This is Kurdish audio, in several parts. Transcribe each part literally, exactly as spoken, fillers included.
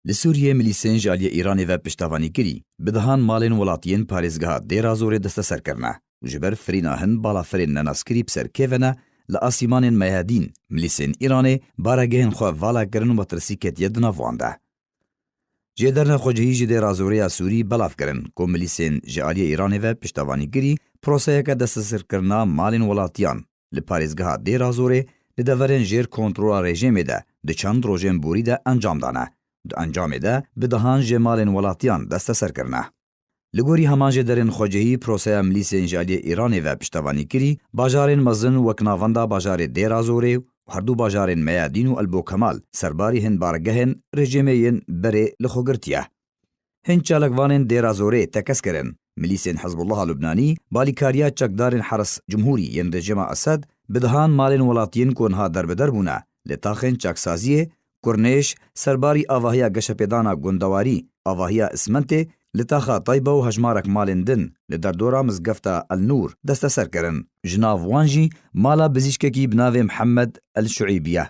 Li Sûriyê milîsên ji aliyê Îranê ve piştevanîkirî bi dehan malên welatiyên parêzgeha Dêra Zorê desteser kirine û ji ber firîna hin balafirên nenaskirî bi ser kê ve ne li asîmanên Meyadîn milîsên Îranê baregehên xwe vala kirin û metirsî ketiye di nav wan de. Jêderine xwecihî ji Dêra Zorê ya Sûrî belav kirin ku milîsên ji aliyê Îranê ve piştevanîkirî proseyeke desteserkirina malên welatiyan li parêzgeha Dêra Zorê li deverên jêr kontrola rejîmê de di çend rojên borî de encam dane. Di encamê de bi dehan jê malên welatiyan desteser kirine. Li gorî heman jêderên xwecihî, proseya milîsên ji aliyê Îranê ve piştevanîkirî, bajarên mezin wek navenda bajarê Dêra Zorê û herdu bajarên Meyadîn û Elbo Kemal serbarî hin baregehên rejîmê yên berê li xwe girtiye. Hin çalakvanên Dêra Zorê tekez kirin. Milîsên Hizbullaha Lubnanî, balîkariya çekdarên Heres Cumhurî yên rejîma Esed, bi dehan malên welatiyên ku niha derbider bûne, li taxên çaksaziyê, Kurnêş, serbarî avahiya geşepêdana gundewarî, avahiya Ismentê, li taxa Tayba û hejmarek malên din li derdora mizgefta El Nûr desteser kirin. Ji nav wan jî mala bizîşkekî bi navê Mihemed El Şuîbî ye.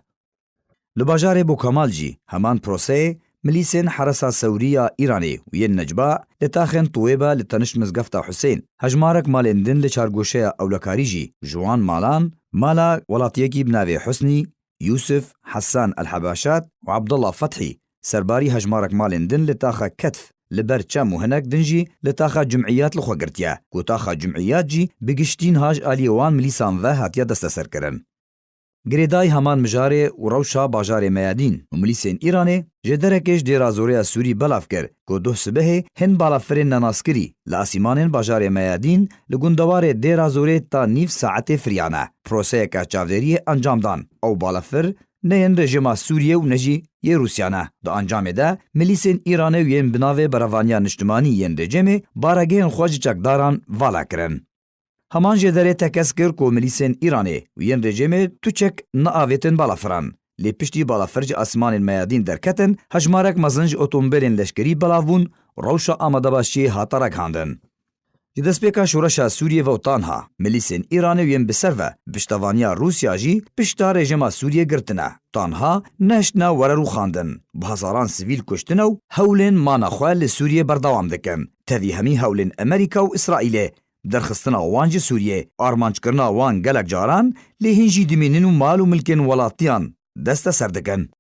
Li bajarê Bokamal jî heman proseyê milîsên Heresa Sewrî ya Îranê û yên Necba li taxên Tuwêbe li tenişt mizgefta Husên, hejmarek malên din li çargoşeya ewlekarî jî ji wan malan, mala welatiyekî bi navê Husnî, Yûsif, Hesan El Hebaşat û Abdullah Fethî, serbarî hejmarek malên din li taxa Ketf, li ber çem û hinek din jî li taxa Cumîyat li xwe girtiye, ku taxa Cumîyat jî bi giştî niha ji aliyê wan milîsan ve hatiye desteserkirin. Girêdayî heman mijarê û rewşa bajarê Meyadîn û milîsên Îranê jêderekê ji Dêra Zorê ya Sûrî belav kir ku duh sibehê hin balafirên nenaskirî li asîmanên bajarê Meyadîn li gundewarê Dêra Zorê ta nîv saetê firiyane. Proseyeke çavdêriyê encam dan. Ew balafir ne yên rejîma Sûriyê û ne jî yê Rûsya ne. Di encamê de milîsên Îranê û yên bi navê Berevaniya Niştimanî yên rejîmê baregehên xwe ji çekdaran vala kirin. Heman jêderê tekez kir ku milîsên Îranê û yên rejîmê tu çek neavêtin balafiran. Lê piştî balafir ji asmanên Meyadîn derketin, hejmarek mezin ji otomobilên leşkerî belav bûn, rewşa amadebaşiyê hate ragihandin. Ji destpêka şoreşa Sûriyê ve û tanha milîsên Îranê û yên bi ser ve bi piştevaniya Rûsya jî pişta rejîma Sûriyê girtine. Tanha nehiştine were rûxandin. Bi hezaran sivîl kuştine û hewlên mana xwe li Sûriyê berdewam dikin. Tevî hemî hewlên Amerîka û Îsraîlê, derxistina wan ji Sûriyê, armanckirina wan gelek caran, lê hîn jî dimînin û mal û milkên welatiyan desteser dikin.